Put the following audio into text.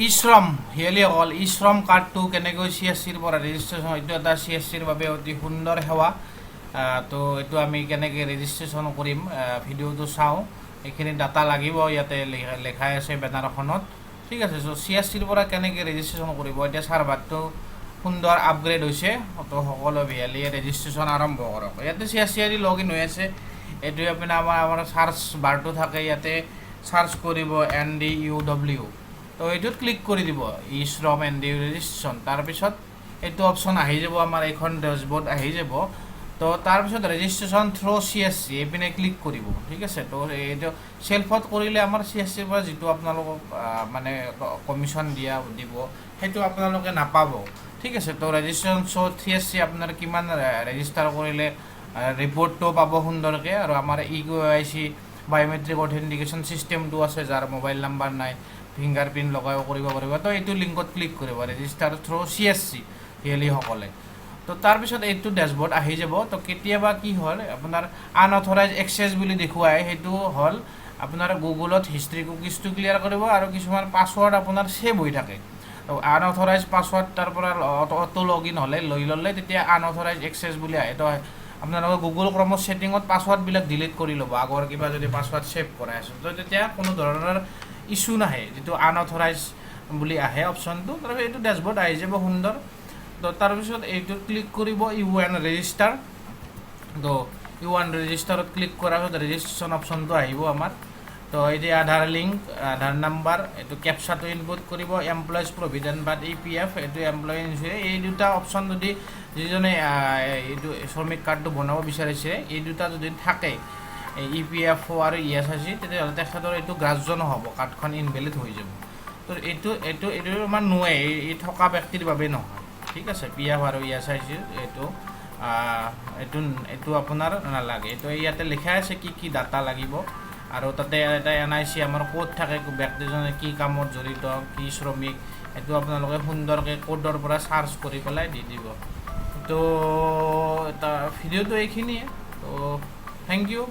ই শ্ৰম হিয়ালীসকল, ই শ্ৰম কাৰ্ডটো কেনেকৈ চিএছচিৰ পৰা ৰেজিষ্ট্ৰেশ্যন, এইটো এটা চিএছচিৰ বাবে অতি সুন্দৰ সেৱা। তো এইটো আমি কেনেকৈ ৰেজিষ্ট্ৰেশ্যন কৰিম, ভিডিঅ'টো চাওঁ। এইখিনি ডাটা লাগিব, ইয়াতে লেখাই আছে বেনাৰখনত, ঠিক আছে। চ' চিএছচিৰ পৰা কেনেকৈ ৰেজিষ্ট্ৰেশ্যন কৰিব? এতিয়া চাৰ্ভাৰটো সুন্দৰ আপগ্ৰেড হৈছে। তো সকলো বিহালীয়ে ৰেজিষ্ট্ৰেশ্যন আৰম্ভ কৰক। ইয়াতে চিএছচি আদি লগ ইন হৈ আছে। এইটোৱে আপোনাৰ আমাৰ চাৰ্চ বাৰটো থাকে, ইয়াতে চাৰ্চ কৰিব এনডিইউডব্লিউ। তো এইটোত ক্লিক কৰি দিব, ই শ্ৰম এনডিইউ ৰেজিষ্ট্ৰেশ্যন। তাৰপিছত এইটো অপশ্যন আহি যাব, আমাৰ এইখন ডেছবৰ্ড আহি যাব। তো তাৰপিছত ৰেজিষ্ট্ৰেশ্যন থ্ৰ' চিএছচি, এইপিনে ক্লিক কৰিব, ঠিক আছে। তো এইটো চেল্ফত কৰিলে আমাৰ চিএছচিৰ পৰা যিটো আপোনালোকক মানে কমিশ্যন দিব, সেইটো আপোনালোকে নাপাব, ঠিক আছে। তো ৰেজিষ্ট্ৰেশ্যন থ্ৰ' চিএছচি, আপোনাৰ কিমান ৰেজিষ্টাৰ কৰিলে ৰিপৰ্টটো পাব সুন্দৰকৈ। আৰু আমাৰ ইকেৱাইচি বায়'মেট্ৰিক অথেণ্টিকেশ্যন ছিষ্টেমটো আছে, যাৰ মোবাইল নাম্বাৰ নাই, ফিংগাৰ প্ৰিণ্ট লগাইও কৰিব পাৰিব। তো এইটো লিংকত ক্লিক কৰিব, ৰেজিষ্টাৰ থ্ৰ' চিএছচি হিয়ালীসকলে। তো তাৰপিছত এইটো ডেছবৰ্ড আহি যাব। তো কেতিয়াবা কি হ'ল, আপোনাৰ আনঅথৰাইজ এক্সেছ বুলি দেখুৱাই, সেইটো হ'ল আপোনাৰ গুগলত হিষ্ট্ৰী কুকিজটো ক্লিয়াৰ কৰিব আৰু কিছুমান পাছৱৰ্ড আপোনাৰ ছেভ হৈ থাকে। তো আনঅথৰাইজ পাছৱৰ্ড তাৰ পৰা অটো লগ ইন হ'লে লৈ ল'লে তেতিয়া আনঅথৰাইজ এক্সেছ বুলি আহে। তো আপোনালোকে গুগল ক্ৰমৰ ছেটিঙত পাছৱৰ্ডবিলাক ডিলিট কৰি ল'ব, আগৰ কিবা যদি পাছৱৰ্ড ছেভ কৰাই আছে। তো তেতিয়া কোনো ধৰণৰ ইছ্যু নাহে, যিটো আনঅথৰাইজ বুলি আহে অপশ্যনটো। তাৰপিছত এইটো ডেছবৰ্ড আহি যাব সুন্দৰ। তো তাৰপিছত এইটোত ক্লিক কৰিব, ইউ এন ৰেজিষ্টাৰ। তো ইউ এন ৰেজিষ্টাৰত ক্লিক কৰাৰ পিছত ৰেজিষ্ট্ৰেশ্যন অপশ্যনটো আহিব আমাৰ। তো এই যে আধাৰ লিংক, আধাৰ নাম্বাৰ, এইটো কেপচাটো ইনপুট কৰিব, এমপ্লয়িজ প্ৰভিডেণ্ট ফাণ্ড, ইপিএফ, এইটো এমপ্লয়ি ইঞ্চুৰেঞ্চ, এই দুটা অপশ্যন যদি যিজনে এইটো শ্ৰমিক কাৰ্ডটো বনাব বিচাৰিছে, এই দুটা যদি থাকে, ইপিএফ অ' আৰু ইএছআইচি, তেতিয়াহ'লে তেখেতৰ এইটো গ্ৰাহ্য নহ'ব, কাৰ্ডখন ইনভেলিড হৈ যাব। তো এইটো এইটো এইটো আমাৰ নোৱাৰে, এই থকা ব্যক্তিৰ বাবে নহয়, ঠিক আছে। পিএফ আৰু ইএছআইচিৰ এইটো এইটো এইটো আপোনাৰ নালাগে। এইটো ইয়াতে লিখা আছে কি কি ডাটা লাগিব। আৰু তাতে এটা এনআইচি আমাৰ ক'ত থাকে, ব্যক্তিজনে কি কামত জড়িত, কি শ্ৰমিক, এইটো আপোনালোকে সুন্দৰকৈ কোডৰ পৰা চাৰ্চ কৰি পেলাই দি দিব। তো এটা ভিডিঅ'টো এইখিনিয়ে। তো thank U.